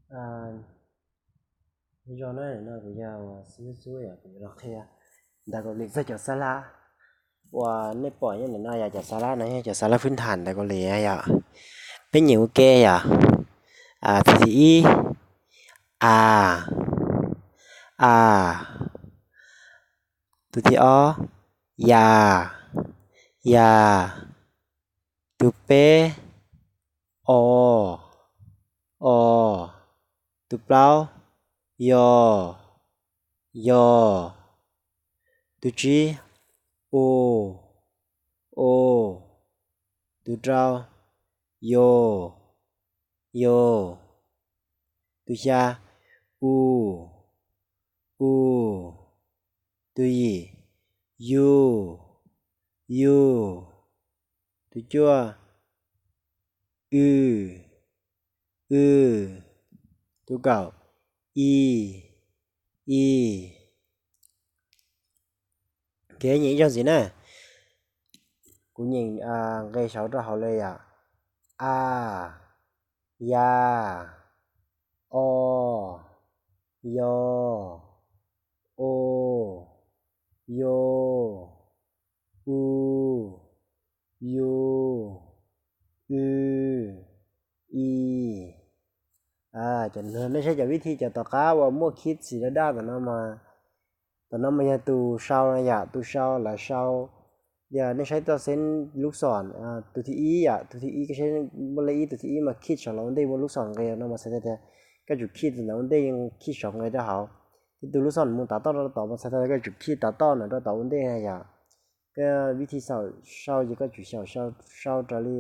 Nyob zoo na, no kuv yog Xib Xub, yog kuv yuav los qhia ntawv Kaus Lim txog cov xab lab uas nej pom nyob ntawm no. Yog cov xab lab no yog cov xab lab fwb tham ntawv Kaus Lim yom. Peb nyeem ua ke yom. Tus thib ib, a, a. Tus thib ob, ya, ya. Tus peb, o, o. Tus plaub, yo, yo. Tus tsib, u, u. Tus rau, yo, yo. Tus xya, u, u. Tus yim, yu, yu. Tus cuaj, w, w. Tus kaum, i, i. Kev nyeem ib zaug ntxiv na. Kuv nyeem nqe saud rau hauv li yom. A, ya, o, yo, o, yo, u, yu, w, i. Nej saib cov vib thi cov tom qab uas muaj khib xim daj daj tom no mas, tom no mas yog tus sau no yom, tus sau lawv sau. Yog nej saib toj xeeb lub xom, tus thib ib yom, tus thib ib, koj saib muaj lej ib, tus thib ib mas khij saum lawv ua ntej muaj lub xom nqe no mas txhais tau tias koj tsum khij tus ntawd ua ntej, khij saum nqe rau hauv. Ces tus lub xom mus tav toj rau tom mas txhais tau tias koj tsum khij tav toj no rau tom ua ntej na yom. Koj vib thi xyaum sau ces koj tsum xyaum sau raws li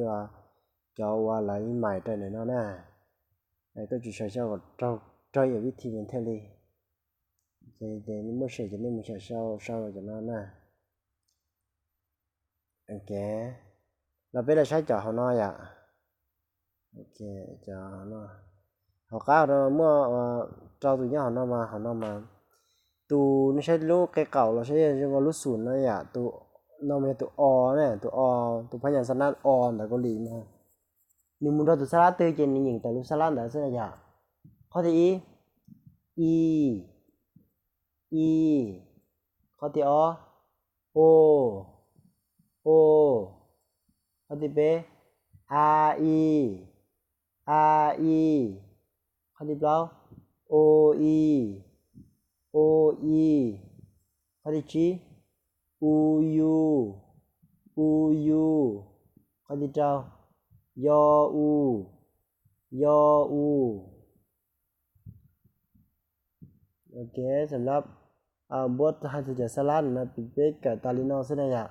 cov uas lawv mais rau ntawm no na. Koj tsum xyaum sau kom raug ib yam vib thi mus thiaj li. Ces muaj seem ces nej mus xyaum sau sau cov no na. Ok, los peb los saib cov hauv no yom. Hauv qab no muaj rau tus nyob hauv no mas, hauv no mas tus, nej saib lub qe qaum los saib zoo nkaus lub xum no yom, tus no mas yog tus o na, tus o, tus phab nyas xab nab o ntawv Kaus Lim mas nws mus nrog tus xab lab twg ces nws nyeem tawm lub xab lab ntawd xwb na yom. Qhov thib ib, i, i. Qhov thib ob, o, o. Qhov thib peb, a, i, a, i. Qhov thib plaub, o, i, o, i. Qhov thib tsib, u, yu, u, yu. Qhov thib rau, yo, u, yo, u. Ok, xam lab npuab hais txog cov xab lab no peb kawm tas li no xwb na yom.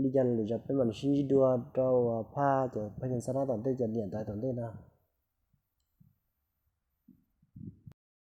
Li cas los peb mam li sib ntsib dua rau phaj cov phaj nyas xab lab tom ntej, cov niam ntawv tom ntej no.